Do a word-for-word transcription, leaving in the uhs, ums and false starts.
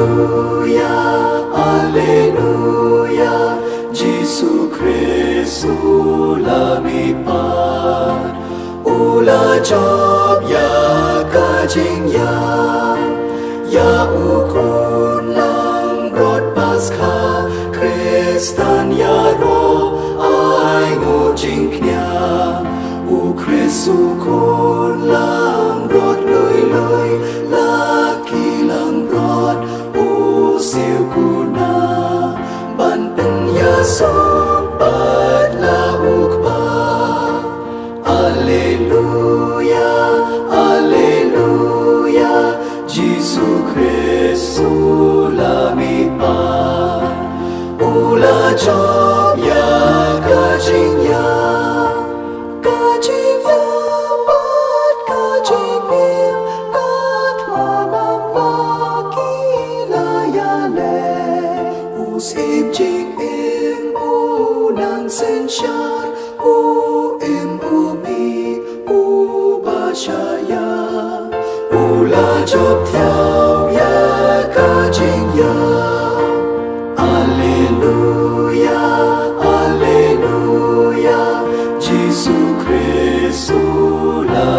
Alleluia, Alleluia, Jisu Khrist u la mihpat, u la jop ïa ka jingïap, ïa u khun langbrot Paskha, Khristan ïaroh ai nguh jingkñia, u Khrist u khun langbrot lui lui, la ki langbrot u siew kuna, ban pynïasoh pat la u Kpa. Alleluia, Alleluia, Jisu Khrist u la mihpat, u la jop ïa ka jingïap, ka jingïap bad ka jingim, ka thma mangbah ki la ïaleh, u Syiem jingim u nang synshar, u im u mih uba shah ïap, u la jop thiaw ïa ka jingïap. Alleluia, Alleluia, Jisu Khrist u la